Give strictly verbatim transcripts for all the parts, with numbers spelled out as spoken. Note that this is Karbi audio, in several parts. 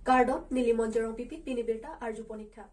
Kardom, neli Monjorong Pipi, pini birta arju ponik tha.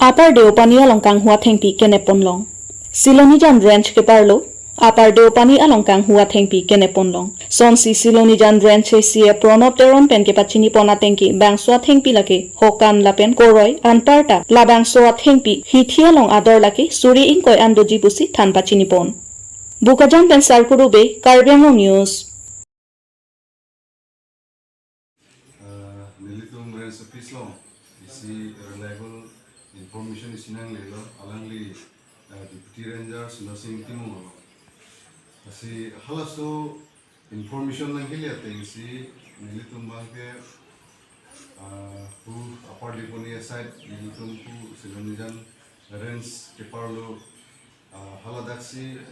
Upper Deopani along kanghu athengpi kenep ponlong. Silonijan Range keparlo Upper Deopani along kanghu athengpi kenep ponlong. Sonsi Silonijan Range A C F Pranab Teron pen kepachini pon ateng ke bangso athengpi lake hokan lapen koroi anparta labangso athengpi hithi along ador lake suri ingkoi an doji pusi than pachini pon. Bokajan pen Sarkuru Bey, Karbi Anglong News. Ah, nelitum Range Office along isi reliable information isi nanglelo, alangli, ah, Deputy Ranger Sundar Singh Timung along. Lasi halaso information nangkele atengsi nelitum abangke, ah, pu Upper Deopani aside nelitum pu Silonijan Range keparlo, ah, haladaksi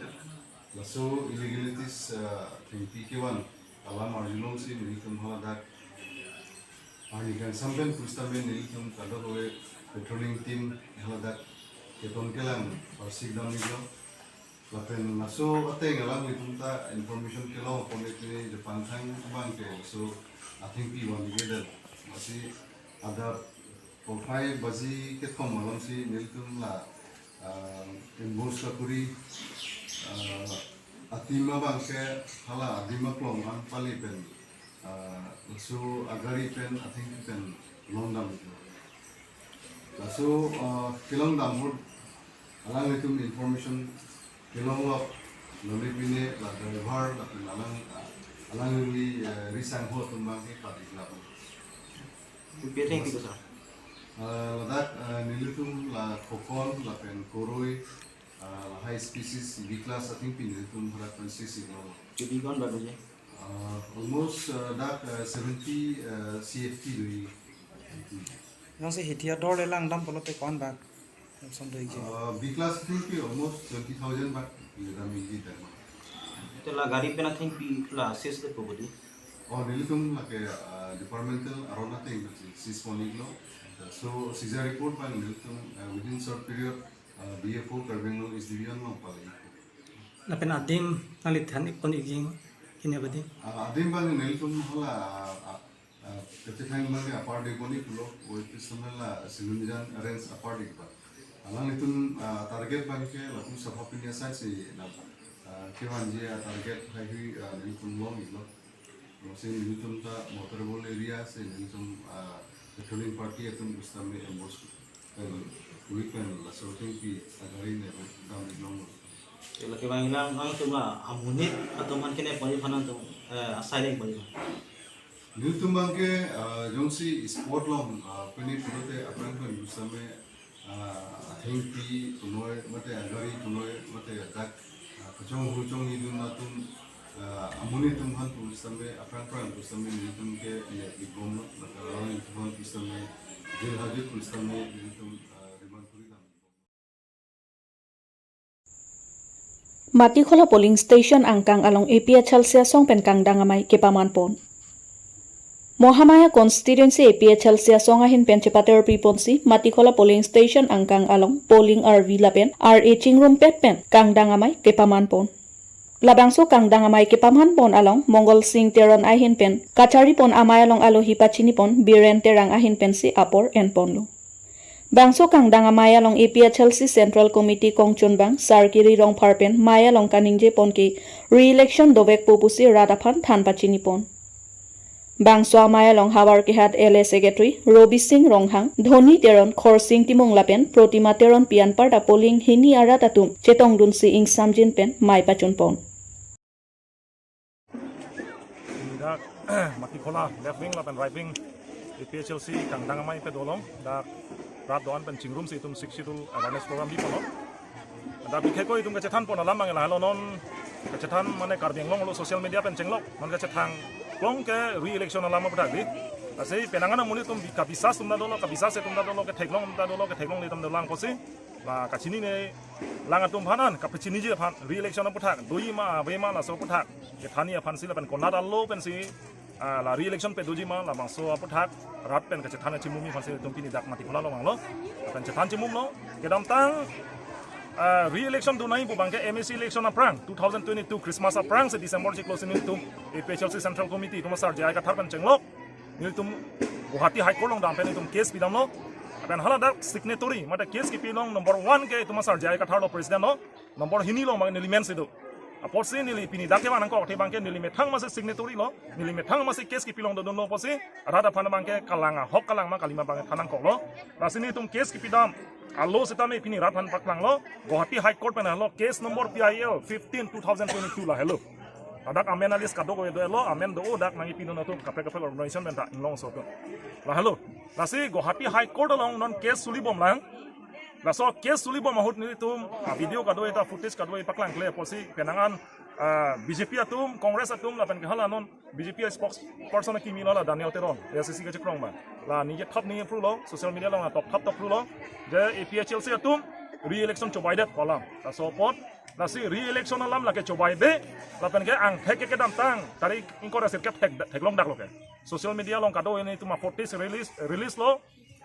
laso illegalities, ah, thengpi kevan alam arjulongsi nelitum haladak arni kangsam pen pusitame nelitum kadokave patrolling team haladak keton kelang parsik dam iklo. Lapen laso ateng alanglitum ta information kelong pon pini Japan thang abangke laso athengpi van iklo. Lasi adap porphai baji kethom alongsi nelitum la, ah, ambush kuri, ah, adim abangke hala adim aklong an pali pen, ah, laso agari pen athengpi pen longdam. Laso, ah, kelongdam ahut alanglitum information kelonglok, nonke pine la driver lapen alang, ah, alangli, eh, risangho atum abangke padiklap. Kopi athengpi ko, sir? Ah, ladak, ah, nelitum la khokon lapen koroi, ah, lahai species B class athengpi nelitum hadak pen sisi lo. Kopi ko-an bak doji? Ah, almost, ah, dak, ah, seventy, ah, C F T doji. Jongsi hithi ador le langdam pulote ko-an bak? Som doji. Ah, B class athengpi almost twenty thousand bak ledam ikji dak ma. Te la gari pen athengpi la seize le po bodi? Oh, nelitum lake, ah, departmental aron ateng seize pon iklo. So, seizure report abang nelitum, ah, within short period, ah, D F O Karbi Anglong S D B O along pale. Lapen adim nangli than ik pon ikji kini abadi? Ah, adim abang nelitum hala, ah, ah, kachethang abangke Upper Deopani pulo, oi pisamela Silonijan Range Upper Deopani. Alanglitum, ah, target abangke lapu Sapha pini aside si na, ah, kevanji, ah, target haihui, ah, nelitum long iklo. Lasi nelitum ta motorable area si nelitum, ah, patrolling party atum pusitame ambush pen, ui pen laso athengpi agari ne dam iklo. Te lake abang ilang, alangtum la amonit atum aphan kenep ponji aphan nangtum, eh, asai leng ponji aphan? Nelitum abangke, ah, jongsi spot along, ah, pini pulote aphrang pen pusitame, ah, athengpi punoi mate agari punoi mate dak, ah, kachonghu chonghidun atum, ah, amonit atum aphan pusitame aphrang phrang pusitame nelitum ke ne ibomlo, mate alanglitum aphan pusitame jail hajut pusitame nelitum, ah, remand kuri dam. Matikhola polling station angkang along A P H L C asong pen kangdang amei kepaman pon. Mahamaya constituency A P H L C asong ahin pen chepaterpi ponsi Matikhola polling station angkang along polling arvi lapen R A chingrumpet pen kangdang amei kepaman pon. Labangso kangdang amei kepaman pon along Mongol Sing Teron ahin pen kachari pon amei along alohi pachini pon Biren Terang ahin pensi apor en ponlo. Bangso kangdang amei along A P H L C Central Committee kongchunbang Sarkiri Rongphar pen mei along kaningje pon ke re-election dovekpo pusi rat aphan than pachini pon. Bangso amei along havar kehat L A Secretary Robi Sing Ronghang, Dhoni Teron, Khorsing Timung lapen Protima Teronpi anparta polling hini arat atum chetongdunsi ingsamjin pen mei pachun pon. Dak Matikhola left wing lapen right wing A P H L C kangdang amei pe dolong dak rat do-an pen chingrumsi itum Sixth Schedule awareness program bi ponlo. Dak bikheko itum kachethan pon alam abang lahelo, non kachethan mane Karbi Anglong lo social media pen chenglok, non kachethan klong ke re-election alam aphuthak di. Lasi penang an amonit atum bi kabisas atum ta dolo, kabisas atum ta dolo, ketheklong atum ta dolo, ketheklongle atum dolang pusi la kachinine lang atum aphan an kapachiniji aphan re-election aphuthak doji ma ave ma laso aphuthak kethanji aphansi lapen konat alo pensi, ah, la re-election pe doji ma labangso aphuthak rat pen kachethan chimumi aphansi itum pini dak Matikhola along vanglo. Lapen chethan chimumlo, kedamtang Ah, re-election do nangji pu abangke M A C election aphrang, two thousand twenty-two Christmas aphrang si December chiklo si nelitum A P H L C Central Committee atum asar J I Kathar pen chenglok, nelitum Guwahati High Court along dampen itum case pidamlo. Lapen haladak signatory, mate case kepi along number one ke itum asar J I Kathar lo, president lo, number hini along abang neli men si do. Apotsi neli pini dak kevang nangkok athe abangke neli methang masi signatory lo, neli methang masi case kepi along dodunlo apotsi rat aphan abangke kalang ahok kalang ma kali ma abangke than nangkoklo. Lasi nelitum case kepidam alo sitame pini rat aphan paklanglo, Guwahati High Court pen helo, case number P I L fifteen two thousand twenty-two la helo. Ladak amen a-list kadokave do-etlo, amen do-o dak nangkepidun atum kaprek kaprek organization pen ta inglong so atum. La helo. Lasi Guwahati High Court along non case sulibomlang. Laso case sulibom ahut nelitum, ah, video kadokave ta footage kadokave paklangkle apotsi penang an, ah, B J P atum, Congress atum lapen ke hala non B J P spokesperson akimi lo la Daniel Teron, A I C C kachekrong abang. La ningje thap ningje phrulo, social media along la top thap top phrulo, je A P H L C atum re-election chobaidet pu alam. Laso apot, lasi re-election alam lake chobaibe, lapen ke angthek ke kedamtang tarik ingkoi ra sirkep thek, theklong daklo ke. Social media along kadokave nelitum a-footage release, release lo,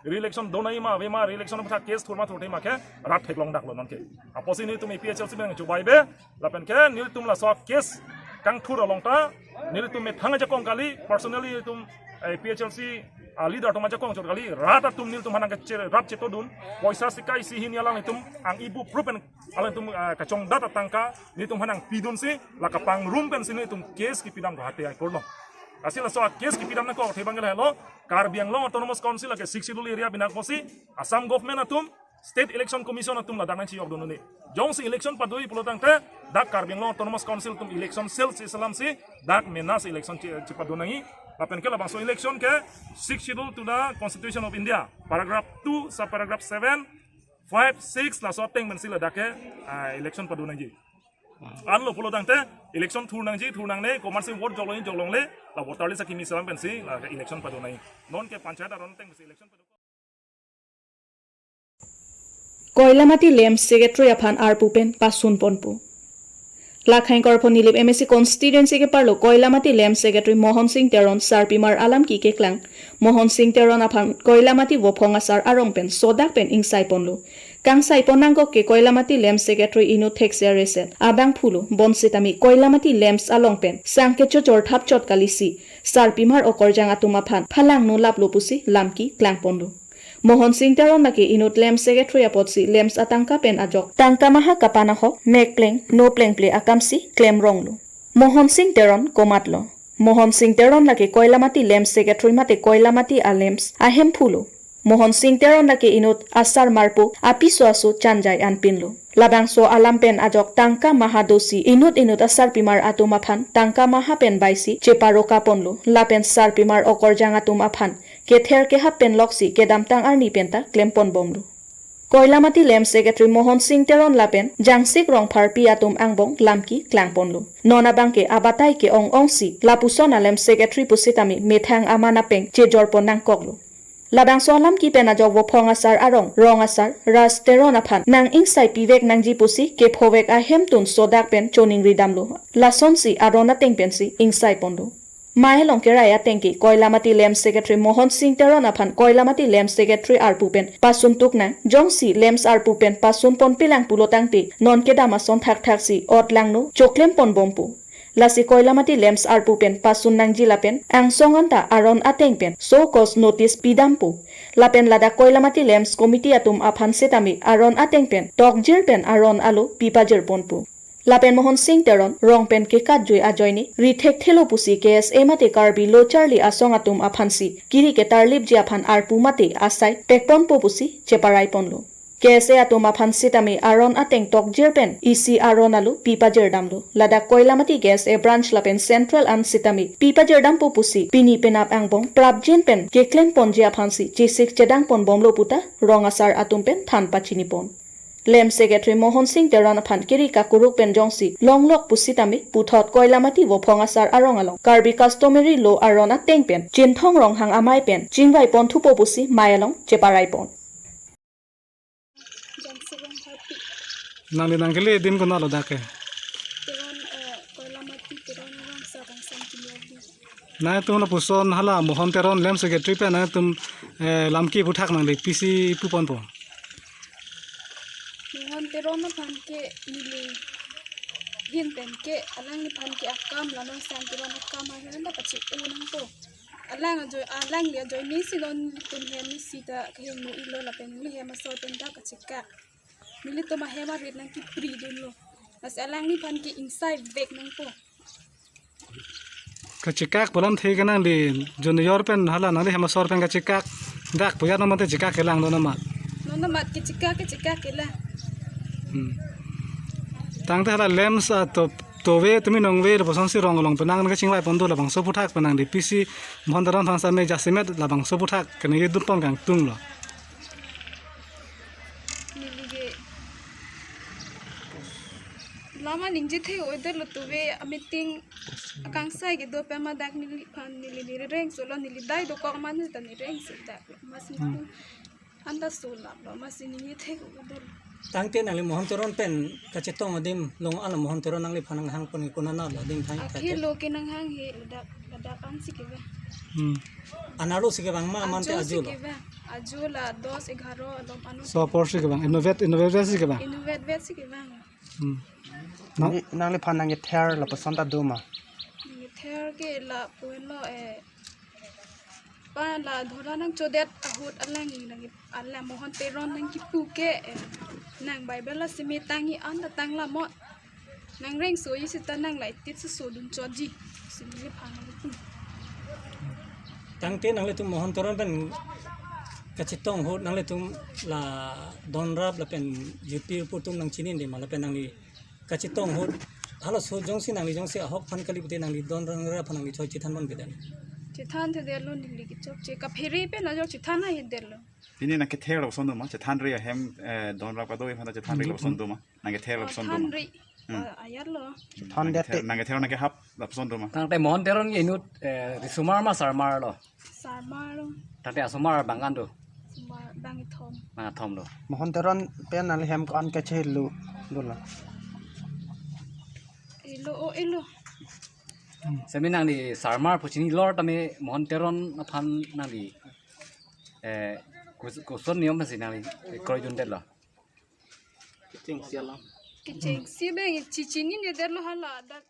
re-election do nangji ma ave ma, re-election aphuthak case thur ma thurthe ma ke rat theklong daklo nonke. Apotsi nelitum A P H L C pen chobaibe, lapen ke nelitum laso case kangthur along ta nelitum methang ajakong kali, personally nelitum, eh, A P H L C, ah, leader atum ajakong chot kali, rat atum nelitum aphan nangkecherap chetodun, poisa sika isi hini alanglitum ang ibu pru pen alangtum, ah, kachongdat atangka nelitum aphan nangpidunsi la kapangrum pensi nelitum case kepidam Guwahati High Court along. Lasi laso case kepidam nangkok athe abangke la helo, Karbi Anglong Autonomous Council lake Sixth Schedule area binak apotsi Assam Government atum, State Election Commission atum ladak nangchiyokdun un-e. Jongsi election padoji pulo tangte dak Karbi Anglong Autonomous Council atum election cell si selamsi dak mena si election che-, chepadun nangji. Lapen ke labangso election ke Sixth Schedule to the Constitution of India, paragraph two, subparagraph seven, five, six laso ateng pensi ladak ke, ah, election padun nangji. Anlo pulo tangte election thur nangji thur nangne, komatsi vote joklongji joklongle, la voter list akimi selam pensi la election padun nangji. Nonke panchayat aron ateng pensi election padun. Koilamati LAMPS Secretary aphan arpu pen pasun ponpo. Lakhaing Korpho Nilip M A C constituency keparlo Koilamati LAMPS Secretary Mohon Singh Teron sarpimar alam kekeklang. Mohon Singh Teron aphan Koilamati Vophong Asar arong pen sodak pen ingsai ponlo. Kangsai pon nangkok ke Koilamati LAMPS Secretary inut thekser reset abang phulu bonsitame Koilamati LAMPS along pen sangkecho chorthap chot kalisi sarpimar okorjang atum aphan phalangno laplo pusi lamki klang ponlo. Mohon Singh Teron lake inut LAMPS Secretary apotsi LAMPS atangka pen ajok tangka maha kapan ahok mekpleng noplengple akamsi klemronglo. Mohon Singh Teron komatlo? Mohon Singh Teron lake Koilamati LAMPS Secretary mate Koilamati a-LAMPS ahemphu lo. Mohon Singh Teron lake inut asar marpo apiso aso chanjai anpinlo. Labangso alam pen ajok tangka maha dosi inut inut asarpimar atum aphan tangka maha pen baisi cheparoka ponlo. Lapen sarpimar okorjang atum aphan kether kehap pen loksi kedamtang arni penta klempon bomlo. Koilamati LAMPS Secretary Mohon Singh Teron lapen Jangsik Rongpharpi atum angbong lamki klang ponlo. Non abangke abatai ke-ong ongsi lapuson a-LAMPS Secretary pusitame methang aman apeng chejor pon nangkoklo. Labangso alamki pen ajok Vophong Asar arong rong asar Ras Teron aphan nang ingsai pivek nangji pusi kephovek ahemtun sodak pen choningri damlo. Lasonsi aron ateng pensi ingsai ponlo. Mai along kerai ateng ke Koilamati LAMPS Secretary Mohon Singh Teron aphan Koilamati LAMPS Secretary arpu pen pasun tuk nang, jongsi LAMPS arpu pen pasun ponpelang pulo tangte non kedam ason thakthaksi otlangno choklem pon bompo. Lasi Koilamati LAMPS arpu pen pasun nangji lapen angsong anta aron ateng pen show cause notice pidampo. Lapen ladak Koilamati LAMPS committee atum aphan sitame aron ateng pen tokjir pen aron alo pipajir ponpo. Lapen Mohon Singh Teron rong pen kekatjui ajoine rithekthelo pusi K S A mate Karbi Lo Charli Asong atum aphansi kiri ketarlipji aphan arpu mate asai pekponpo pusi cheparai ponlo. K S A atum aphan sitame aron ateng tokjir pen isi aron alo pipajir damlo. Ladak Koilamati K S A branch lapen central an sitame pipajir dampo pusi pini penap angbong prapjin pen keklem ponji aphansi chesik chedang pon bomlo puta rong asar atum pen than pachini pon. LAMPS Secretary Mohon Singh Teron aphan kiri kakuruk pen jongsi longlok pusitame puthot Koilamati Vophong Asar arong along Karbi customary law aron ateng pen Chinthong Ronghang amei pen chingvai ponthupo pusi mai along cheparai pon. Jangsik Rongpharpi. Nangli nangkele adim konat lo dak ke? Teron, eh, Koilamati Teron Rongsa Rangsam Kimyadi. Nangtum lapuson hala Mohon Teron LAMPS Secretary pen nangtum, eh, lamki aphuthak nangli pisi pu ponpo? Mohan Teron aphan ke neli ahin pen ke alangliphan ke akam la non sang Teron akam ahin anta pachi-o nangpo. Alang ajoine, alangli ajoine si non nelitum hem isi ta kehingno-ilo lapen neli hem asor pen ta kachekak. Nelitum ahem arit nangkipri dunlo. Lasi alangliphan ke ingsai vek nangpo. Kachekak pu alamthe ke nangli junior pen hala nangli hem asor pen kachekak dak pu ya non mate chekak kelang do namat. Non namat kachekak kachekak kelang. Hmm. Tangte hala LAMPS ato, tove tumi nongve lapuson si rong along penang kachingvai pon do labangso aphuthak penang di pisi Mohan Teron aphan same jasemet labangso aphuthak kene dun pon kangtung lo. Neli ke lama ningje the-o-edetlo, tove ameeting akangsai kedo pen ma dak neliphan neli neli rengso lo, neli dai dokok mane ta neli rengso dak lo. Masi Hmm. anta solaplo, masi ningje the-o-edetlo. Tangte nangli Mohan Teron pen kachetong adim long ala Mohan Teron nangliphan nanghang pon ke konat lo adim thang thang. Akhei lo ke nanghanghe ladak ladak ansi kevang. Hmm. Anerlo si kevang ma mante Ajo ajo si lo. Kevang. Ajo la dos egharo along ano. So apor si kevang. Inutvet, inutvet si kevang. Inutvet vet si kevang. Hmm. Na? Ni nangliphan nangkether lapuson ta do ma? Nangkether ke lapu-an lo, eh, pa la dhora nangchodet ahut alang nang ala Mohan Teron nangkipu ke, eh, nang Bible la simi tangji anta tanglamot. Nang rengso isi ta nang la itit si sodun chotji. Si neliphan nangkipu. Tangte nanglitum Mohan Teron pen kachetong ahut nanglitum la donrap lapen U P pu atum nangchini di ma lapen nangli kachetong ahut halaso jongsi nangli jongsi ahok aphan kali pute nangli donrap aphan nangli choi chethan pon beda. Chethan thedetlo neli kechokche kaphere pen ajok chethan ahedetlo. Pini nangkether lapuson do ma, chethanri ahem, eh, donrap kadoi aphan chethanri lapuson do ma, nangkether lapuson do ma. Thanri. Hmm. Ah, ayat lo. Than nangkether, dete. Nangkether nangkehap lapuson do ma. Tangte Mohan Teron ke inut, eh, risomar ma sarmar lo? Sarmar lo. Tangte asomar bang an do? Somar bang kethom. Bang kethom lo. Mohan Teron pen nangli hem ko-an kachelo dolo? Elo o elo. Semi nangli sarmar pu chinilo tame Mohan Teron aphan nangli, eh, kus-, koson niom si nangli kroidundetlo? Kechengsi alam. Kechengsi bang chichininedetlo hala dak.